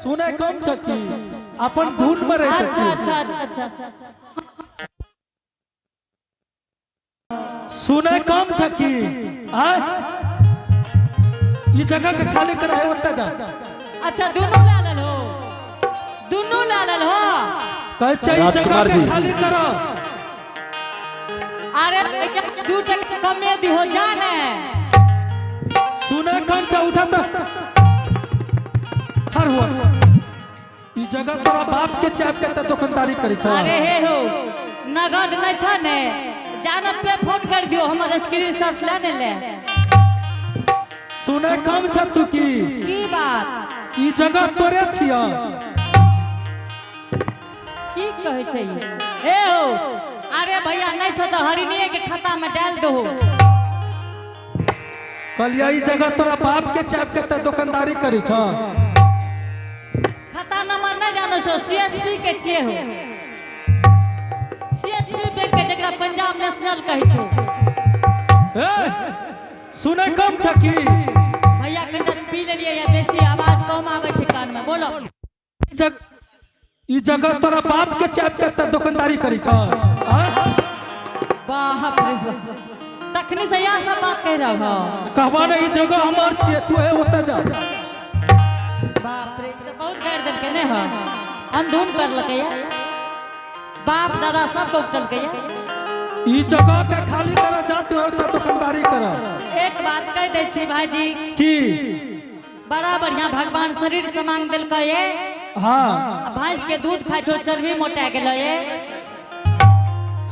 सुनै कम छ की अपन धुन में रहै अच्छा छ अच्छा अच्छा सुनै कम छ की आय ई जगह के खाली कर है ओतऽ जा। अच्छा, दुनू ला लेल हो, दुनू ला लेल हो। कहै छै ई जगह राजकुमार के जी। खाली करो। अरे भैया, 2 टका कमे दिहो जाने। सुनै कम छ, उठा त खर हुआ। ई जगह तोरा बाप के चाप के त दुकानदारी करै छ। अरे हे हो, नगद नहीं छ ने, जान पे फोन कर दियो, हमर स्क्रीनशॉट ले ने ले। सुनै कम छ तू की? की बात? ई जगह तोरे छियो। की कहै छै ई? हे हो, अरे भैया नहीं छो त हरिणीये के खाता में डाल दो। कहलिया ई जगह तोरा बाप के चाप के त दुकानदारी करै छ। खाता नंबर नहीं जानो छो, सीएसपी के चे हो, सीएसपी बैंक के, जकरा पंजाब नेशनल कहै छो। ए सुनै कम छ की? भैया कनिटा पी लेलियै या बेसी आवाज कम आबै छै कान में, बोलो। ई जगह तोरा बाप के चाप के त दुकानदारी करै छ। आँ? बाप रे बाप, तखनी से यह सब बात कह रहा हो। कहबा ने ई जगह हमर छियै, तू हे ओतऽ जा। बाप रे, ई तऽ बहुत गारि देलकै ने हो, अंधुन करलकै या, बाप दादा सब के उपटलकै या। ई जगह के खाली कर, जा तू ओतऽ दुकानदारी कर। एक बात कह दै छी भाईजी। की? बड़ा बढ़िया भगवान शरीर से मांग देलकै ये। हाँ। आ भैंस के दूध खाइ छौ, चर्बी मोटा गेलै ये।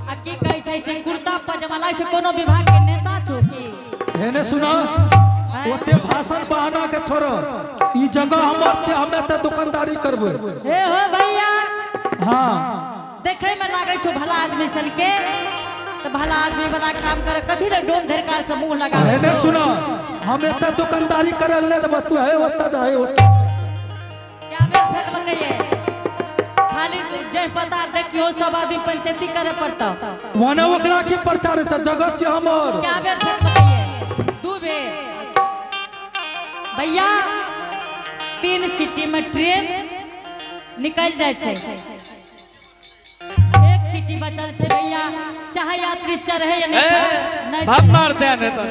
आ की कहै छै से कुर्ता पजामा लागै छै कोनो विभाग के नेता छौ की? हेने सुना, ओते भाषण बहाना के छोड़ो, ई जगह हमर छै, हमे तऽ दुकानदारी करबै। हे हो भैया। हाँ। देखे में लागै छौ भला आदमी सन के, तऽ भला आदमी वाला काम करे, कथी ले डोम धरकार से मुंह लगा। हेने सुना, हम एते दुकानदारी करल नहीं देबो, तू हे ओतऽ जा, हे ओतऽ। क्या बेर फेंकलकै ये? खाली जे पता देखियो सब आदमी पंचायती करे पड़ता। वने ओकरा की प्रचार छै, जगह छै हमर। क्या बेर फेंकलकै ये? 2 बेर। भैया 3 सिटी में ट्रेन निकल जाय छै, 1 सिटी बचल छै भैया, चाहे यात्री चढ़े या नहीं ए, नहीं भाप चढ़े। मारते हैं नहीं तो।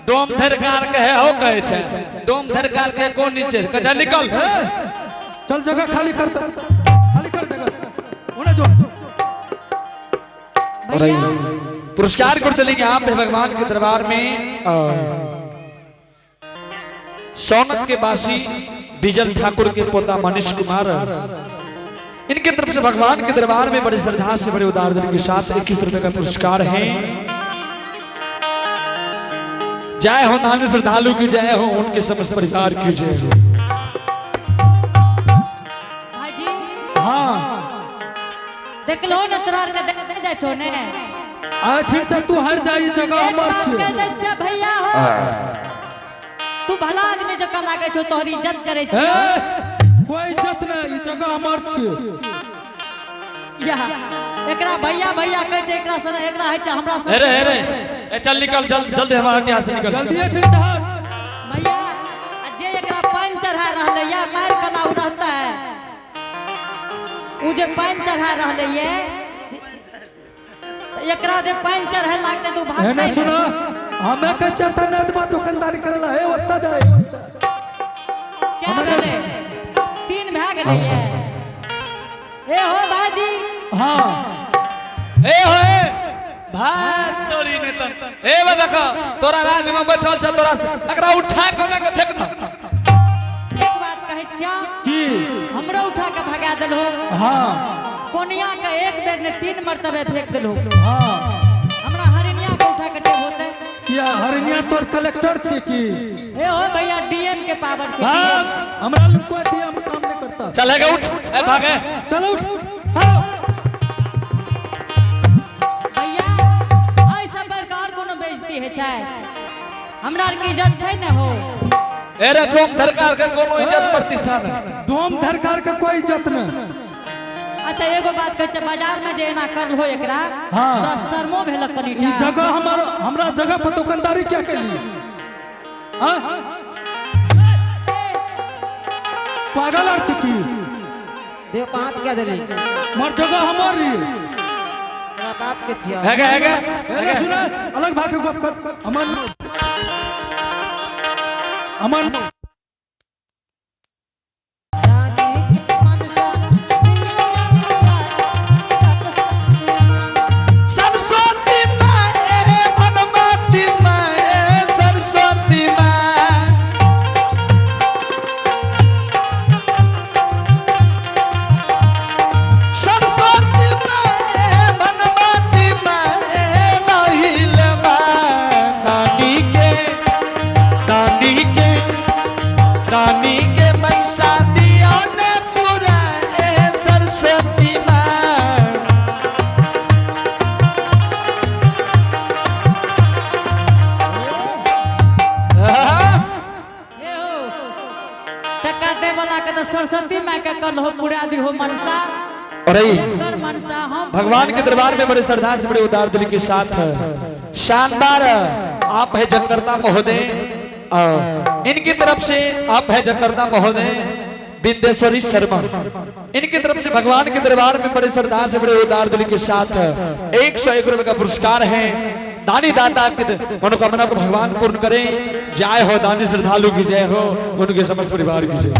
डोम धरकार के है हो कहे छै, डोम धरकार के कौन नीचे कचा निकल। ए, चल जगह खाली कर दे, खाली कर जगह, ओने जो। भैया पुरस्कार को चलेंगे आप भी भगवान के दरबार में। सौनक के बासी बिजल ठाकुर के पोता मनीष कुमार, इनके तरफ से भगवान के दरबार में बड़े श्रद्धा से बड़े उदार दिल के साथ 21 रुपए का पुरस्कार है। जय हो नाम श्रद्धालु की जय हो, उनके समस्त परिवार की जय हो। भाईजी। हाँ। देखलो न तोरा के देखने जाय छो ने। आ ठीक से तू हर जाई, जगह एक हमर बात छियै। कह दै छियै भैया हो, तू भला आदमी जकाँ लागै छौ, तोहर इज्जत करै ए, छियौ। कोई इज्जत नहीं, ई जगह हमर छियै। या एकरा भैया भैया कहै छै, एकरा सन एकरा होइ छै हमरा सन। अरे अरे ए चल निकल, जल्द जल्दी हमारा यहाँ से निकल। जल्दी ठीक से हट। भैया आ जे एकरा पानि चढ़ा रहलै या मारि कला उ रहता है, उ जे पानि चढ़ा रहलै ये, एकरा जे पानि चढ़े लागतै तऽ उ भागतै। हेने सुना, हमे कहै छियै तऽ नहि देबा दुकानदारी करे ला, हे ओतऽ जा, हे ओतऽ। क्या भेलै? 3 भए गेलै ये। ए हो भाईजी। हाँ। ए हो ए भाग तोरी ने त ए बा देख, तोरा राज में बैठल छ, तोरा से एकरा उठा के ओना के फेंक द। एक बात कहै छियौ। की? हमरो उठा के भगा देलहो। हाँ। कोनिया के 1 बेर ने 3 मरतबे फेंक देलहो। हाँ। हमरा हरिणिया के उठा के टेब होते। किया हरिणिया तोर कलेक्टर छै की? ए हो भैया, डीएम के पावर छै। भाग, हमरा लग कोई डीएम काम नहीं करता। चलेगा उठ, ए भागे। चल उठ। हाँ। भैया ऐसा बड़का और कोनो बेइज्जती है छै? हमरा आर के इज्जत छै ने हो। ए रे डोम धरकार के कोनो इज्जत प्रतिष्ठा नहीं। डोम धरकार के कोई इज्जत नहीं। अच्छा एगो बात कहै छै, बाजार में जे एना करल हो एकरा, हाँ। तोरा शर्मो भेलक कनिटा? ई जगह हमर, हमरा जगह पर दुकानदारी क्या केली? हाँ? पागल आर छी की? देव हाथ क्या देली? मर जगह हमर री। तोरा बाप के छियो। है है ए सुन, अलग भाग के गप कर। अमन अमन सरस्वती माँ भगवती माँ सरस्वती माँ। सरस्वती माँ भगवती माँ नहिल माँ नानी के नानी के नानी के मनसा दिया ने पूरा सरस्वती माँ। हे हो, टका दे वाला के तो सरस्वती माय के कल हो पूरा दी हो मनसा। अरे एकर मनसा हम भगवान के दरबार में बड़े श्रद्धा से बड़े उदार दिल के साथ शानदार आप है जनकर्ता महोदय, इनकी तरफ से आप है जनकर्ता महोदय बिंदेश्वरी शर्मा, इनकी तरफ से भगवान के दरबार में बड़े श्रद्धा से बड़े उदार दिल के साथ 101 रुपए का पुरस्कार है। दानी दाता की मनोकामना को भगवान पूर्ण करें। जय हो दानी श्रद्धालु की जय हो, उनके समस्त परिवार की जय।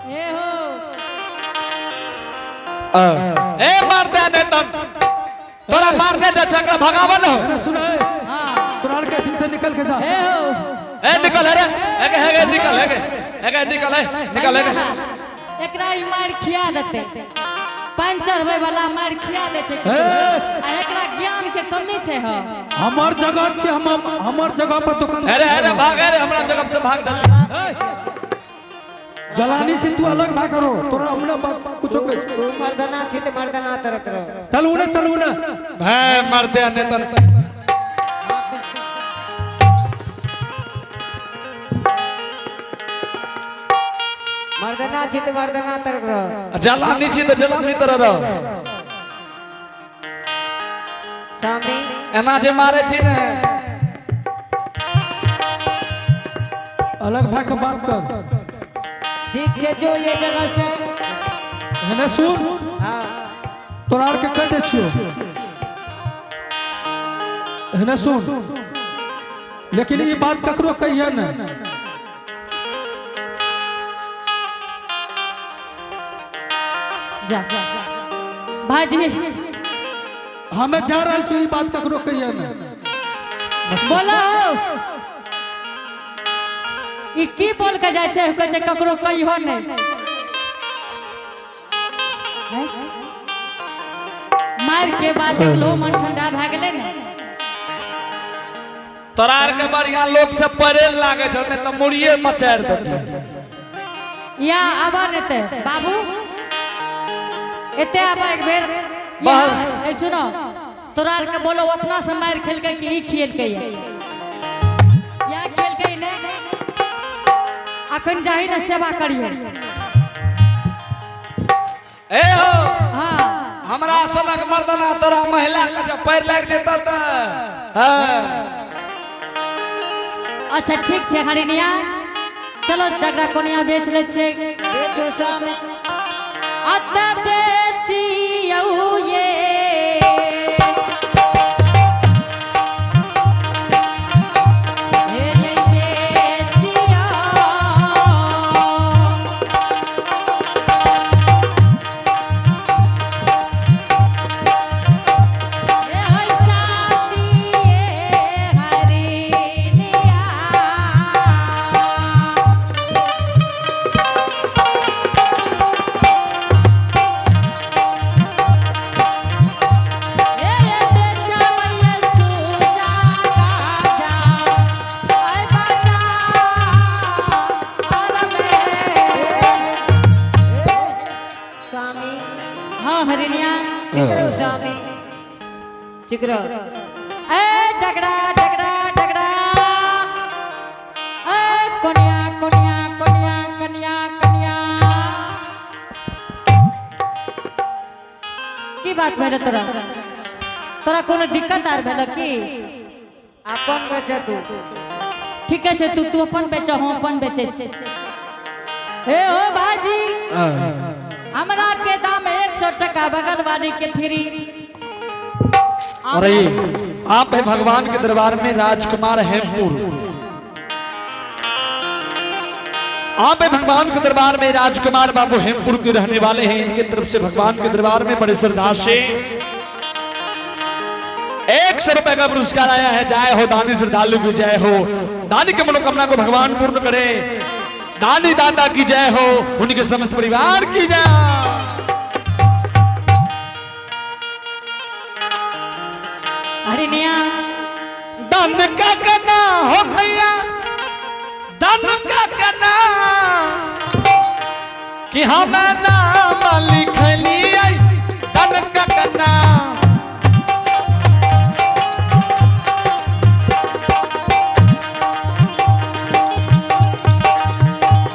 हे हो। ए मार दे नेतन तोरा मार दे जा चक्र भगावल हो। ए सुन, हाँ। तोरा के से निकल के जा। हे हो। ए निकल अरे ए हे निकल हे ए निकल है निकल है। एकरा ई मार खिया देते, पंचर होय वाला मार खिया दे छै। ए! आ एकरा ज्ञान के कमी छै हो। हमर जगह छै, हम हमर जगह पर दुकान। अरे अरे भाग, अरे हमरा जगह से भाग चल। जलानी से तू अलग भाग करो, तोरा हमने बात कुछो कह। तू मर्दाना छी त मर्दाना तरक रहो। चल उने, चल उने। भै मार दे नेतन। मर्दाना छी त मर्दाना तरक रहो। जलानी छी त जलानी तरह रह। स्वामी एना जे मारे छी ने। अलग भाग के बात कर। ठीक है जो ये जगह से। हेने सुन। हाँ। तोरा आर के कह दे छियो, हेने सुन, लेकिन ये बात ककरो कहिए न। जा भाजी। हमें जा रहल छी, ई बात ककरो कहिए न। बोलो ई की बोल के जाइ छै? कहै छै ककरो कहियो नहि। हैं? मार के बाद देखलो मन ठंडा भए गेलै ने। तोरा आर के बढ़िया लोग सब परे लागे छौ, नहीं त मुड़िए मचार देतै। या आबा ने ते बाबू, एते आबा एक बेर। बाहर। ए सुनो, तोरा आर के बोलो अपना से मार खेलकै कि ई खेलकै या या खेलकै ने? अखन जाही ने सेवा करिए। ए हो। हाँ। हमरा सनक मर्दाना तोरा महिला के जब पैर लाग जेता त हां। अच्छा ठीक छै हरिनिया, चलो डगरा कोनिया बेच ले छै। बेचो स्वामी। अत बेचियौ ये हे ये बेचियौ। ए होय साथी ए हरिनिया। स्वामी। हाँ हरिणिया। चिकरो स्वामी चिकरो। ए डगड़ा डगड़ा डगड़ा, ए कोनिया कोनिया कोनिया कनिया कनिया, की बात भेल तोरा? तोरा कोनो दिक्कत आर भेल की? अपन बेच तू। ठीक है, तू तू अपन बेच, हम अपन बेचे छी। हे हो भाजी, हमरा के दाम 100 टका, बगल वाली के फ्री। और ये आप है भगवान के दरबार में राजकुमार हेमपुर। आप है भगवान के दरबार में राजकुमार बाबू हेमपुर के रहने वाले हैं। इनके तरफ से भगवान के दरबार में बड़े श्रद्धा से 100 रुपए का पुरस्कार आया है। जय हो दानी श्रद्धालु की जय हो, दानी की मनोकामना को भगवान पूर्ण करे। दानी दाता की जय हो, उनके समस्त परिवार की जय। हरिनिया। दान का कना हो भैया, दान का कना कि हम नाम लिखलिए दान का कना।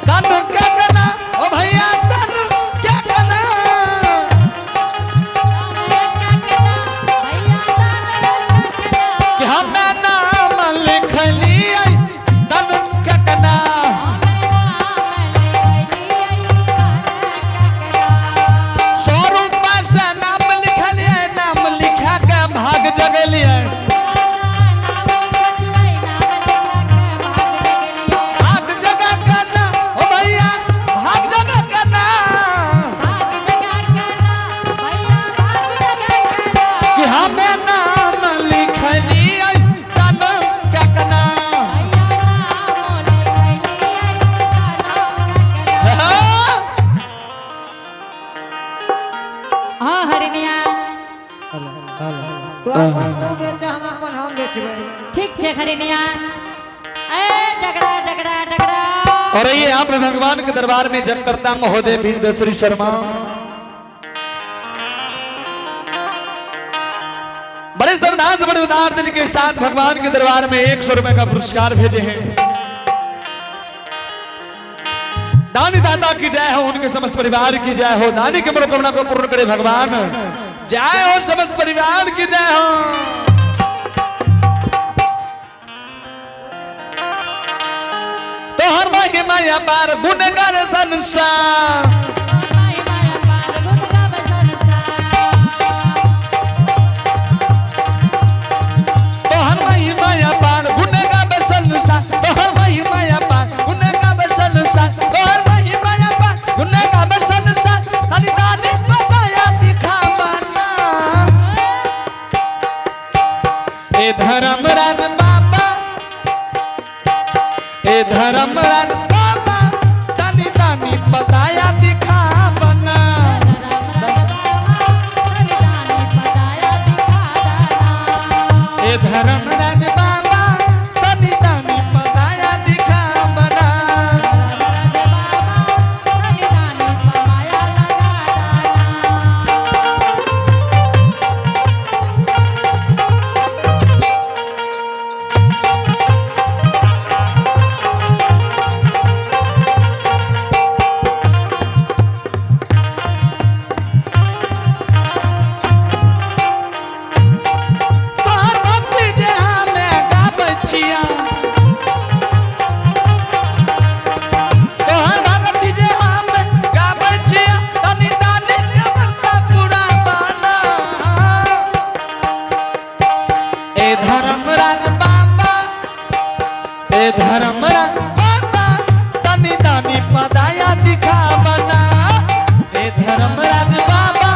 दान का कना ओ भैया, दान क्या कना कि हम नाम लिखलिए दान का कना। 100 रुपया से नाम लिखलिए, नाम लिखा के भाग जगलिए। भाग जगा के ना ओ भैया, भाग जगा के ना कि हमें नाम लिखलिए दान का कना। हाँ। हाँ हरिनिया। तू अपन तू बेच, हम अपन हम बेचबै। ठीक छे हरिनिया। ए डगरा डगरा डगरा। और ये आप भगवान के दरबार में जमकर्ता महोदय भीमदश्री शर्मा बड़े श्रद्धा से बड़े उदार दिल के साथ भगवान के दरबार में 100 रुपए का पुरस्कार भेजे हैं। दानी दाता की जय हो, उनके समस्त परिवार की जय हो। दानी की मनोकामना को पूर्ण करे भगवान, जय हो, समस्त परिवार की जय हो। तो हर महिमा अपार गुणगान संसार, तोहर महिमा अपार गुणगान संसार, तोहर महिमा अपार गुणगान संसार, तोहर महिमा अपार गुणगान संसार। दानी दानी बताया दिखावना ए धर्म राज बाबा, ए धर्म राज बाबा दानी दानी बताया दिखावना। ए धर्म राज बाबा तनी दानी पदाया दिखावना। तोहर भक्ति जे हमे गाबै छिया, तोहर भक्ति जे हमे गाबै छिया, तनी दानी के मनसा पूरा बना। ए धर्म राज बाबा, ए धर्म राज बाबा तनी दानी पदाया दिखावना। ए धर्म राज बाबा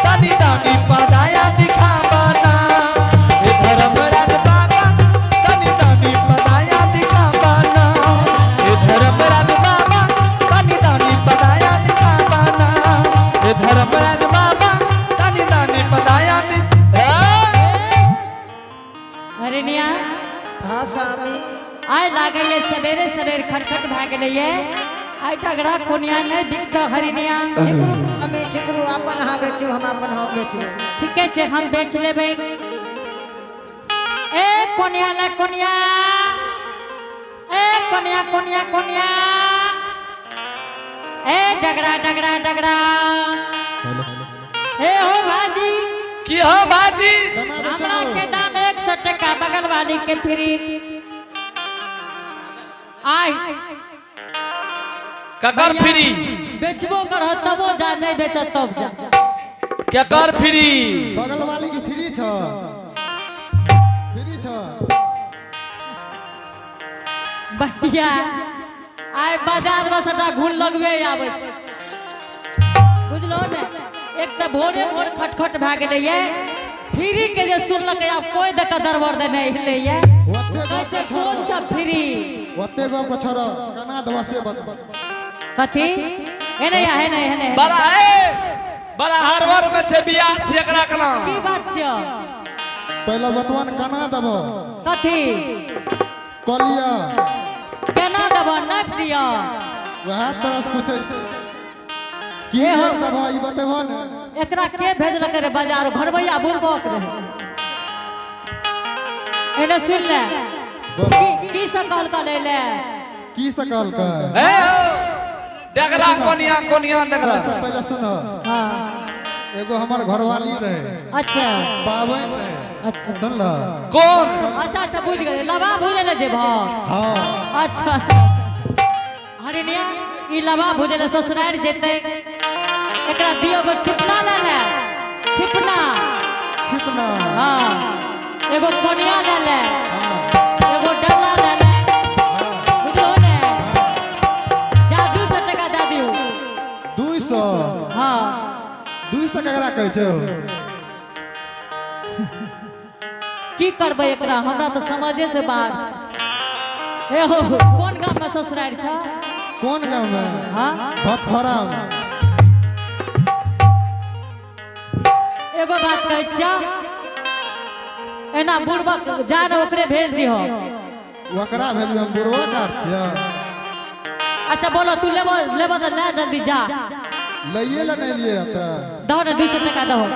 तनी दानी पदाया दिखावना। ए धर्म राज बाबा तनी दानी पदाया दिखावना। ए धर्म राज बाबा तनी दानी पदाया दिखावना। ए धर्म राज बाबा तनी दानी पदाया दि हरिनिया। हाँ स्वामी। आइ लागैए सवेरे सवेर खटखट भए गेलैए। आइ डगरा कोनिया नहि दिखत हरिनिया। छिकरू हमें छिकरू, अपन अहाँ बेचू, हम अपन हम बेचबै। ठीके छै, हम बेच लेबै। ए कोनिया ला कोनिया, ए कोनिया कोनिया कोनिया, ए डगरा डगरा डगरा। ए हो भाजी। की हो भाजी? हमरा के दाम 100 टका, बगल वाली के फ्री। आइ ककर भैया, फ्री? बेचबो करह तबो जा, नहीं बेचत तब जा। केकर फ्री? बगल वाली के फ्री छ, फ्री छ। भैया आइ बाजार में सबटा घून लगबे आबै छै, बुझलो ने? एक तऽ भोरे भोर खटखट भए गेलैये, फ्री के जे सुनलकै आब कोइ दऽ कऽ दरबर देने हिलैये। ओते कहै गप छै के छोड़ो। कोन छ फ्री? ओते गप के छोड़ो, केना देबह से बता। कथी? एने या एने एने। बड़ा है, बड़ा हरबर में छे बियाह छै एकरा केना? की बात छ? पहले बतवन केना देबह? कथी? कलिया। केना देबह? नापि दिअ। वएह तरह से पूछै छी। की ए हो। रेट देबह ई बतेबह ने? एकरा के भेजलकै रे बाजार? घरबैया बुड़बक रहे। एने सुन ले। बोल। की से कहलकै लै ले? की से कहलकै? ए हो, डगरा कोनिया कोनिया डगरा। सबसे पहले सुनो। हाँ। एगो हमर घरवाली रहे। अच्छा। पाबनि रहे। अच्छा। सुनल? कौन? अच्छा अच्छा, बुझ गेलै। लबा भुजै ले जेबह? हाँ। अच्छा अच्छा। हरिणिया, ई लबा भुजै ले ससुरारि जेतै, एकरा दियो एगो छिपना ले ले, छिपना। छिपना। हाँ, एगो कोनिया ले ले। हाँ। एगो डल्ला ले ले। हाँ। बुझलो ने? जा, 200 टका दए दियौ। 200? हाँ। 200 केकरा कहै छै? की करबै एकरा, हमरा तऽ समझे से बाहर छै। ए हो, कोन गाम में ससुरारि छ? कोन गाँव में? हाँ। भतखरा में। एगो बात कहै छियौ, एना बुड़बक जा ने, ओकरे भेज दिहो। ओकरा भेजबै? हम बुढ़वा कार छियै? अच्छा बोलो, तू लेबो लेबो तऽ ले, जल्दी जा। लइए ले नहीं लिए तऽ। दहो ने, 200 टका दहो।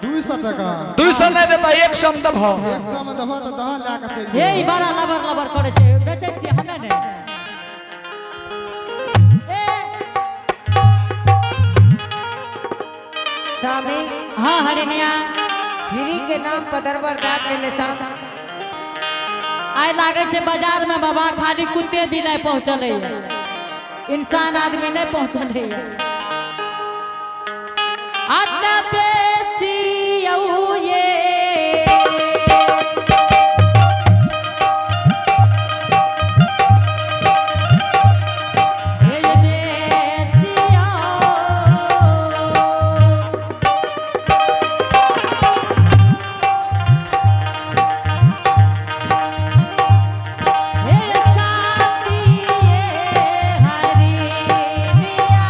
200 टका? 200 नहीं देता, 100 में दबहो। 100 में दबह तऽ दह, लए कऽ चलि हे, ई जेबै। बड़ा लबर लबर करै छै, बेचै छियै हमे ने। ए। स्वामी। हाँ हरिणिया। फ्री के नाम पर दरबार दाग के साम। आइ लागै छै बाजार में बाबा खाली कुत्ते बिलाइ पहुँचलै, इंसान आदमी नहीं पहुँचलै। अत बेचियौ ये। हे बेचियौ। हे साथिये हरिणिया।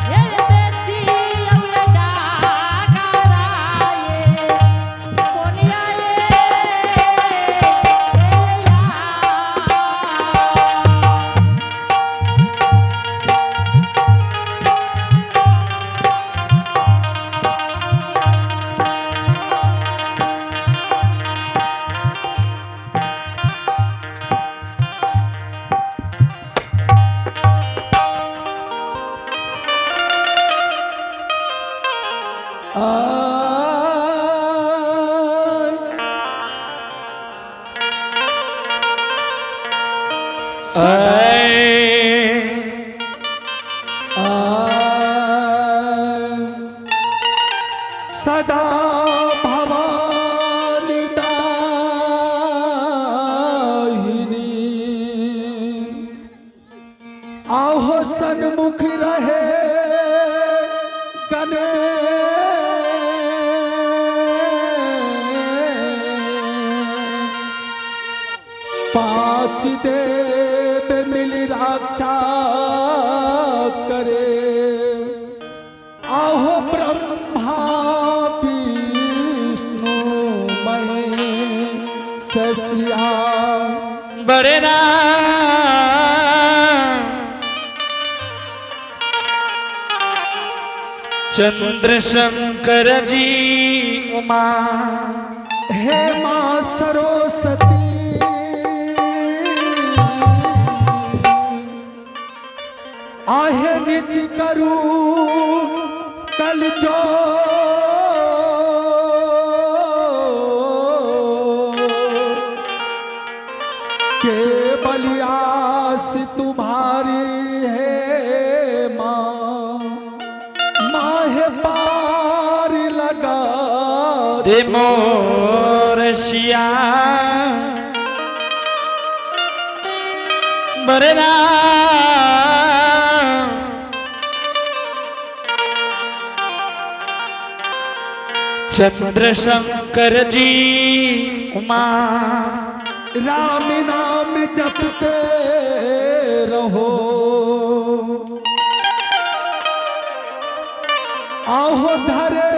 हे बेचियौ ये डाकरा ये कोनिया ये या। सदा भवानी दाहिनी आहो सन्मुख रहे गणेश, पाँच देव मिल रक्षा करे, आहो ब्रह्मा विष्णु महेश सिया। बड़े राम चंद्रशंकर जी उमा। हे माँ सरस्वती, आहे निज करू कल। ते मोर सिया बरना चंद्रशंकर जी उमा राम नाम जपते रहो आहो धरे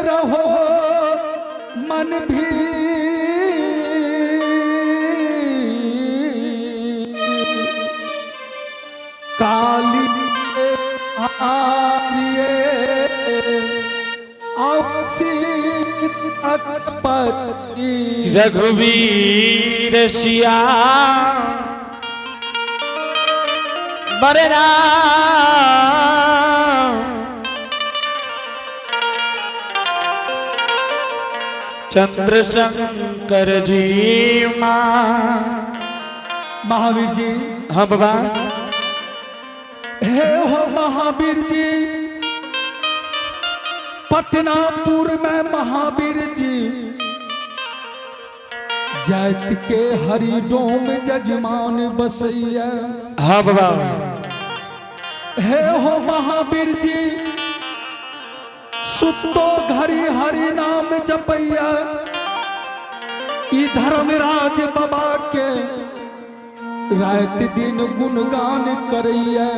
रहो मन भी काली आरिये औसी रघुवीर सिया बरना चंद्रशंकर जी माँ। महावीर जी। हाँ बाबा। हे हो महावीर जी, पटनापुर में महावीर जी जात के हरिडोम जजमान बसैया। हाँ बाबा। हे हो महावीर जी, सुतो घरी हरि नाम जपैया। ई धर्मराज बाबा के रात दिन गुणगान करैया।